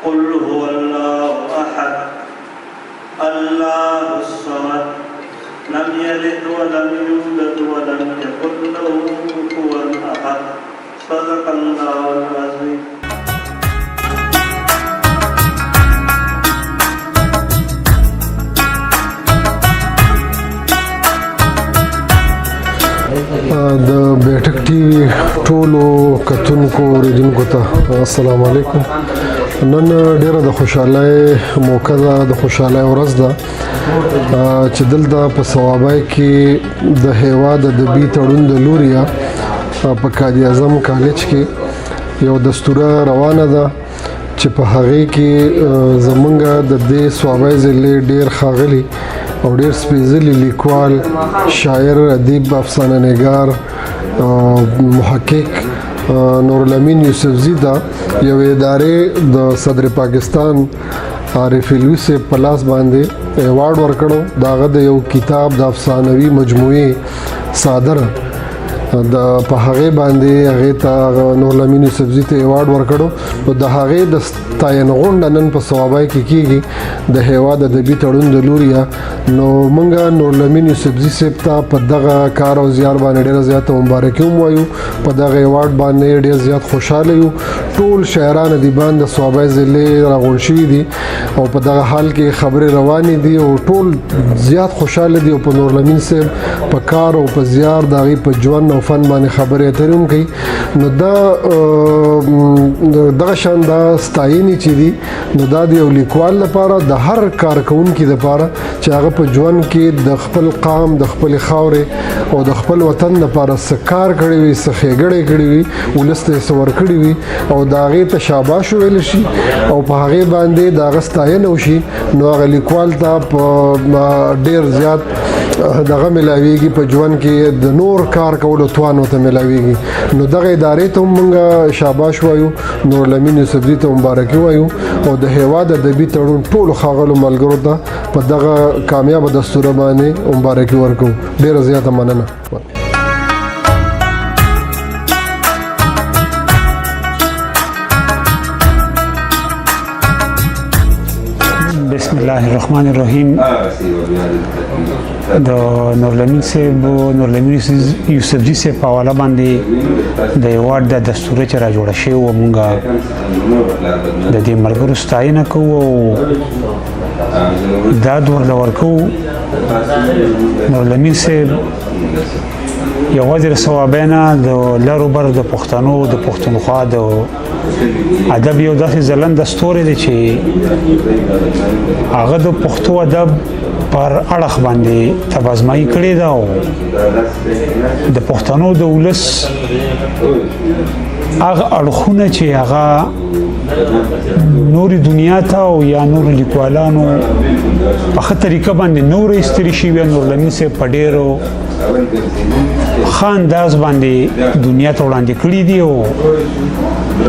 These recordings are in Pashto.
قل هو الله احد الله الصمد لم يلد ولم يولد ولم يكن له كفوا احد. صدق الله العظيم. د بیټک ټي وي ټولو کتونکو اوریدونکو ته السلام علیکم. نن ډیره د خوشحالۍ موقع ده، د خوشحالۍ ورځ ده چې دلته په صوابۍ کې د هیواد ادبي تړون د لوریا په قاضي اعظم کالج کې یو دستوره روانه ده چې په هغې کې زمونږ د دې صوابۍ ضلع ډیر ښاغلي او ډیر سپېڅلي لیکوال، شاعر، ادیب، افسانه نګار، محقق نورالامین یوسفزي ته یو ادارې د صدر پاکستان عارف علوي صاحب په لاس باندې ایوارډ ورکړو. د هغه د یو کتاب د افسانوي مجموعې صادر د په هغې باندې هغې ته نورالامین یوسفزي ته ایوارډ ورکړو. نو د هغې د ستاین غونډه نن په صوابۍ کې کیږي د هیواد ادبي تړون د لوریا. نو مونږ نورالامین یوسفزي صاحب ته په دغه کار او زیار باندې ډېره زیاته مبارکي هم وایو، په دغه ایوارډ باندې ډېر زیات خوشحاله یو. ټول شاعران ادیبان د صوابۍ ضلع راغونډ شوي دي او په دغه حال کې خبرې روانې دي او ټول زیات خوشحاله دي او په نورالامین صاحب په کار او په زیار د هغې په ژوند او فن باندې خبرې اترې هم کوي. نو دا دغه شان دا ستاینې چې دي، نو دا د یو لیکوال لپاره، د هر کارکوونکي لپاره چې هغه په ژوند کې د خپل قام، د خپل خاورې او د خپل وطن لپاره څه کار کړی وي، څه ښېګړې کړې وي، ولس ته یې څه ورکړي وي او د هغې ته شاباش وویل شي او په هغې باندې د هغه ستاینه وشي، نو هغه لیکوال ته په ډېر زیات دغه ملاویږي، په ژوند کې د نور کار کولو توان ورته ملاویږي. نو دغه ادارې ته هم موږ شاباش وایو، نورالامین یوسفزي ته مبارکي وایو او د هیواد ادبي تړون ټولو ښاغلو ملګرو ته په دغه کامیابه دستوره باندې مبارکي ورکوو. ډېره زیاته مننه. بسم الله الرحمن الرحیم. د نورالامین صاحب، نورالامین یوسفزي صاحب په حواله باندې د ایوارډ د دستوره چې را جوړه شوې وه، مونږه د دې ملګرو ستاینه کوو او داد ورله ورکوو. نورالامین صاحب یوازې د صوابۍ نه، د لر و بر د پښتنو، د پښتونخوا د ادب یو داسې ځلنده ستوری دی چې هغه د پښتو ادب پر اړخ باندې تبازمایي کړې ده او د پښتنو د ولس هغه اړخونه چې هغه نورې دنیا ته او یا نور لیکوالانو په ښه طریقه باندې نور ایستل شي، نورالامین صاحب په ډېرو ښه انداز باندې دنیا ته وړاندې کړي دي او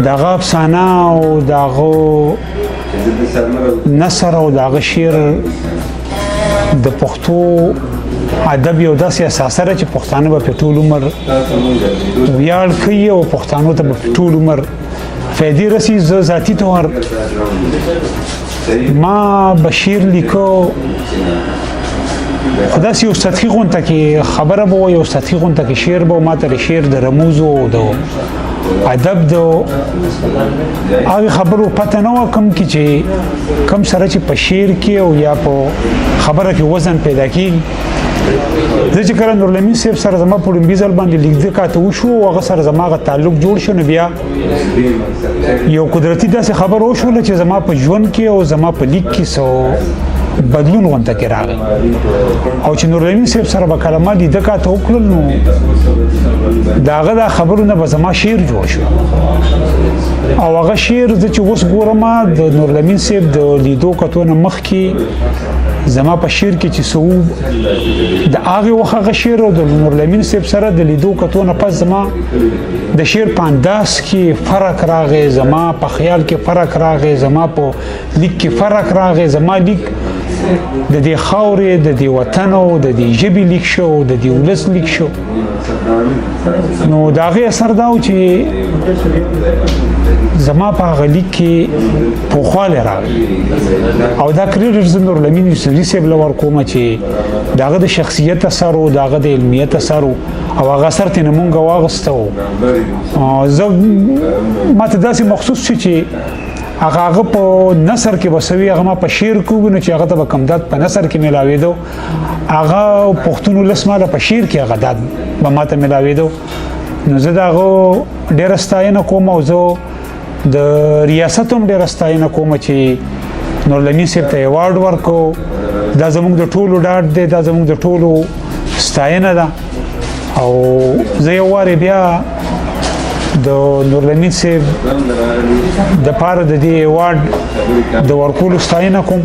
دغه افسانه او دغه نثر او دغه شعر د پښتو ادب یو داسې اساسه ده چې پښتانه به په ټول عمر ویاړ کوي او پښتانو ته به په ټول عمر فایدې رسي. زه ذاتي طور ما بشیر لیکو، خو داسې یو سطحي غونته کې خبره به وه، یو سطحي غونته کې شعر به. ما ته د شعر د رموزو او د ادب د هغې خبرو پته نه وه کوم کې چې کم سره چې په شعر کې او یا په خبره کې وزن پیدا کیږي. زه چې کله نورالامین صاحب سره زما په لومړي ځل باندې لیده کاته وشو او هغه سره زما هغه تعلق جوړ شو، نو بیا یو قدرتي داسې خبر وشوله چې زما په ژوند کې او زما په لیک کې څه بدلون غونته کې راغی. او چې نورالامین صاحب سره به کله ما لیده کاته وکړل، نو د هغه دا خبرو نه به زما شعر جوړ شو او هغه شعر زه چې اوس ګورم، د نورالامین صاحب د لیدو کتو نه مخکې زما په شعر کې چې څه وو، د هغې وخت هغه شعر او د نورالامین صاحب سره د لیدو کتو نه پس زما د شعر په انداز کې فرق راغی، زما په خیال کې فرق راغی، زما په لیک کې فرق راغی. زما لیک د دې خاورې، د دې وطن او د دې ژبې لیک شو، د دې ولس لیک شو. نو د هغې اثر دا و چې زما په هغه لیک کې پوخوالی راغی، او دا کریډټ زه نورالامین یوسفزي صاحب له ورکوم چې د هغه د شخصیت اثر و، د هغه د علمیت اثر و، او هغه اثر ترې نه مونږ واغسته و. زه ماته داسې مخصوص شو چې هغه په نثر کې بسوي، هغه ما په شعر کې وګورو چې هغه ته به کم داد په نثر کې ملاوېدو، هغه پښتون ولس ماله په شعر کې هغه داد به ماته ملاوېدو. نو زه د هغه ډېره ستاینه کوم، او زه د ریاست هم ډېره ستاینه کوم چې نورالامین صاحب ته ایوارډ ورکو. دا زموږ د ټولو ډاډ دی، دا زموږ د ټولو ستاینه ده. او زه یو وارې بیا د نورالامین صاحب د پاره د دې ایوارډ د ورکولو ستاینه کوم،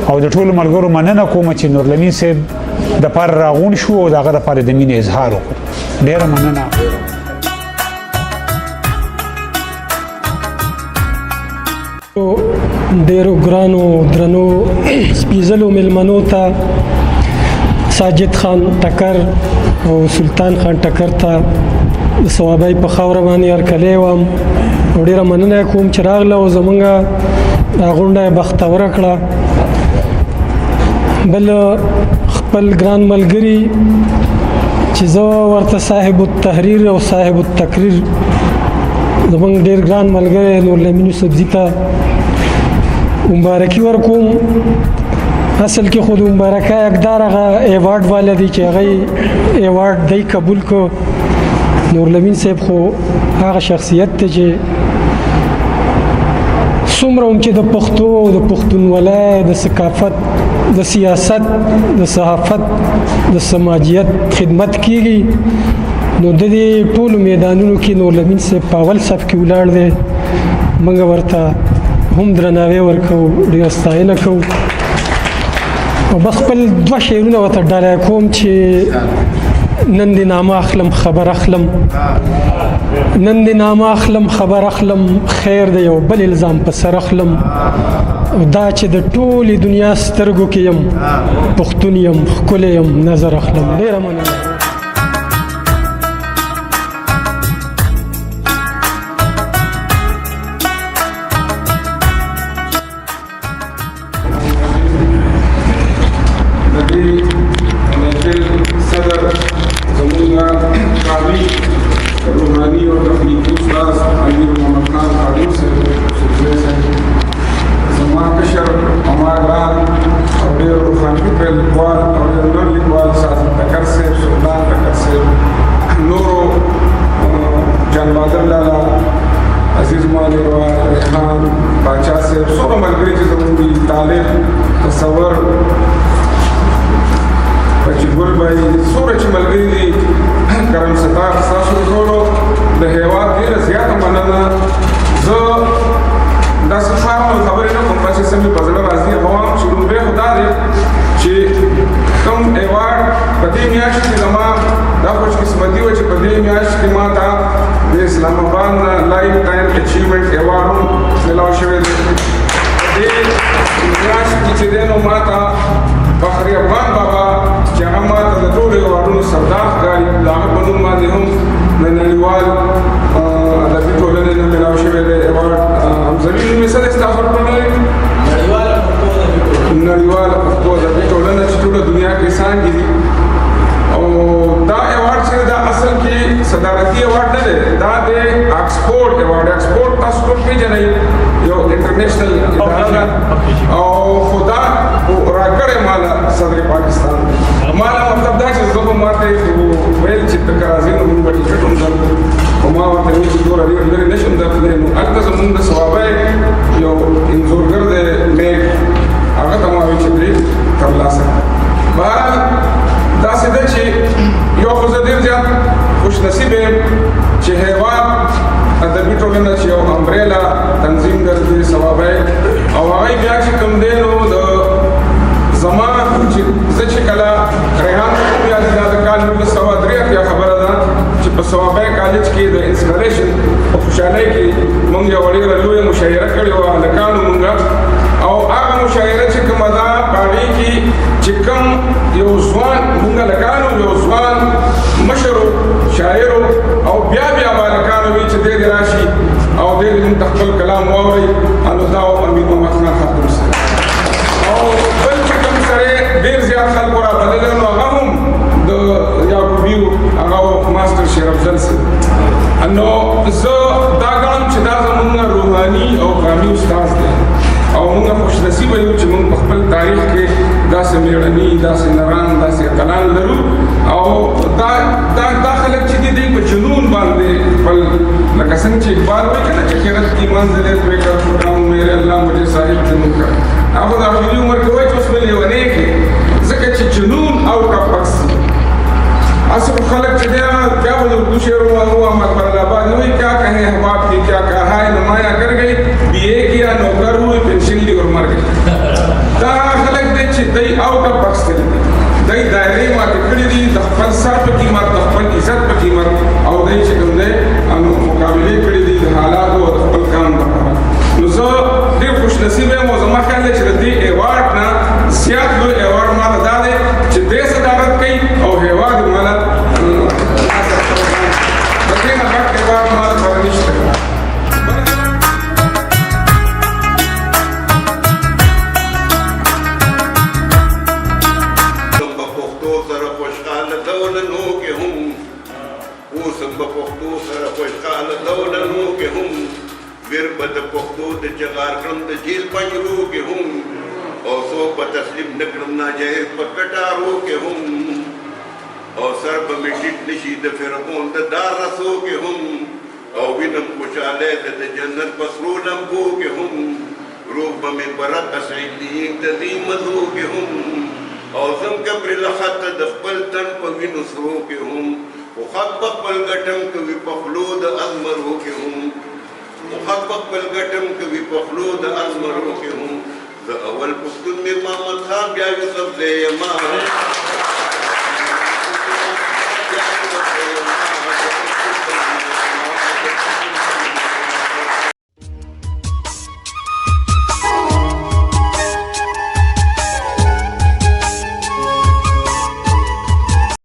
او د ټولو ملګرو مننه کوم چې نورالامین صاحب د پاره راغون شو او د هغه دپاره د مینې اظهار وکړو. ډېره مننه. ډېرو ګرانو درنو سپیځلو میلمنو ته، ساجد خان ټکر او سلطان خان ټکر ته د صوابۍ په خاوره باندې هرکلی وم، او ډېره مننه کوم چې راغله او زمونږ دا غونډه یې بختوره کړه. بل خپل ګران ملګري چې زه ورته صاحب التحریر او صاحب التقریر، زمونږ ډېر ګران ملګری نورالامین یوسفزي ته مبارکي ورکوم. اصل کې خو د مبارکۍ حقدار هغه ایوارډ والا دی چې هغه ایوارډ دی قبول کو. نورالامین صاحب خو هغه شخصیت دی چې څومره هم چې د پښتو، د پښتونولۍ، د ثقافت، د سیاست، د صحافت، د سماجیت خدمت کیږي، نو د دې ټولو میدانونو کې نورالامین صاحب په اول صف کې ولاړ دی. موږ ورته هم درناوی ورکوو، ډېره ستاینه کوو. او بس خپل دوه شعرونه ورته ډالۍ کوم چې نن دې نامه اخلم خبر اخلم، نن دې نامه اخلم خبر اخلم، خیر دی یو بل الزام په سر اخلم، او دا چې د ټولې دنیا سترګو کې یم، پښتون یم، ښکلی یم، نظر اخلم. ډېره مننه. صدر زمونږ قوي روحاني او تخلیقي استاد امیر محمد خان خادم صاحب، زما کشر او ګران او ډېر روښان فکر لیکوال او ډېر لوی لیکوال ساجد ټکر صاحب، سلطان ټکر صاحب، نورو جان بادر لالا، عزیز مالوال، ریحان باچا صاحب، څومره ملګري چې زموږ دي، طالب تصور، بچي ګل بای، څومره چې ملګري دي، کرم ستار، ستاسو ټولو د هېواد ډېره زیاته مننه. زه داسې فارمل خبرې نه کوم چې څه مې په زړه راځي، هغه وایم چې لومړی خو دا دی چې کوم ایوارډ په دې میاشت کې زما دا خوشقسمتي وه چې په دې میاشت کې ما ته د اسلام اباد نه لایف ټایم اچیومنټ ایوارډ هم ملاو شوی دی. په دې میاشت کې چې دی نو ما ته فخري افغان بابا چې هغه ما ته د ټولو ایوارډونو سردار ښکاري، د هغه په نوم باندې هم د نړیوال ادبي ټولنې نه ملاو شوی دی ایوارډ. همزوي نوم یې څه دی ستاسو ټولنې؟ نړیواله پښتو ادبي ټولنه چې ټوله دنیا کې څانګې دي. او دا ایوارډ چې دا اصل کې صدارتي ایوارډ نه دی، دا دی اکسفورډ ایوارډ. اکسفورډ تاسو ټول پېژنئ، یو انټرنیشنل اداره ده، او خو دا راکړی ماله صدر پاکستان دی. ماله مطلب دا چې زه خو ماته یې ویل چې ته که راځې نو موږ به ټکټ هم درکړو، خو ما ورته ویل چې دومره ډېر لرې نه شم درتلی. نو هلته زموږ د صوابۍ یو انځورګر دی میک، هغه ته ما ویل چې پرې ترلاسه کړه. بهرحال داسې ده چې یو خو زه ډېر زیات خوش نصیب یم چې هېواد ادبي ټولنه چې یو امبریلا تنظیم ګرځي صوابۍ، او هغه بیا چې کوم دی نو د زما چې زه چې کله ریحان ته کوم یاد، دا د کال 1983 خبره ده چې په صوابۍ کالج کې د انسټالیشن په خوشحالۍ کې مونږ یوه ډېره لویه مشاعره کړې وه هلکانو مونږ، او هغه مشاعره چې کومه ده په هغې تاریخ کې داسې میړني، داسې نران، داسې اتلان لرو. او دا دا دا خلک چې دي، دوی په جنون باندې خپل، لکه څنګه چې اقبال وایي کنه چې خیرت کی منزل پہ کر چکا ہوں میرے الله مجھے صاحب جنون کا. هغه د اخري عمر کې وایي چې اوس مې لیونی کې، ځکه چې جنون او کپکس اصل خلک چې دی بیا به د اردو شعر وو. احمد آباد وایي، کیا کہیں احباب کی کیا کہا ہے، نمایاں کر گئی، بی اے کیا، نوکر ہوئی، پنشن لی اور مر گئی. دا خلک دی چې دی اوټ اف بکس تللی دي، دی دایرې ماتې کړې دي د خپل سر په قیمت، د خپل عزت په قیمت، او دی چې کوم دی نو مقابلې کړې دي د حالاتو او د خپل قام لپاره. نو زه ډېر خوش نصیب یم او زما خیال دی چې د دې ایوارډ نه زیات لوی ایوارډ ما ته دا دی چې دې صدارت کوي او هېواد ماله د دې نه غټ ایوارډ ما لپاره نشته. په پښتو سره خوشحاله دولنو کې هم، اوسم په پښتو سره خوشحاله دولنو کې هم، ویر به د پښتو د چغار کړم د جیل پنجرو کې هم، او څوک به تسلیم نه کړم ناجایز په کټارو کې هم، او سر به مې ټیټ نشي د فرعون د دار رسو کې هم، او وینم خوشحاله د جنت په سرو لمبو کې هم، روح به مې په رقص علیین د دې مزو کې هم، او زم کبر لخت د خپل تن په وینو سرو کې هم، خو حق په خپل ګټم کوي په خلو د ازمرو کې هم، خو حق په خپل ګټم کوي په خلو د ازمرو کې هم. زه اول پښتون میر محمد خان، بیا یوسف زی یم.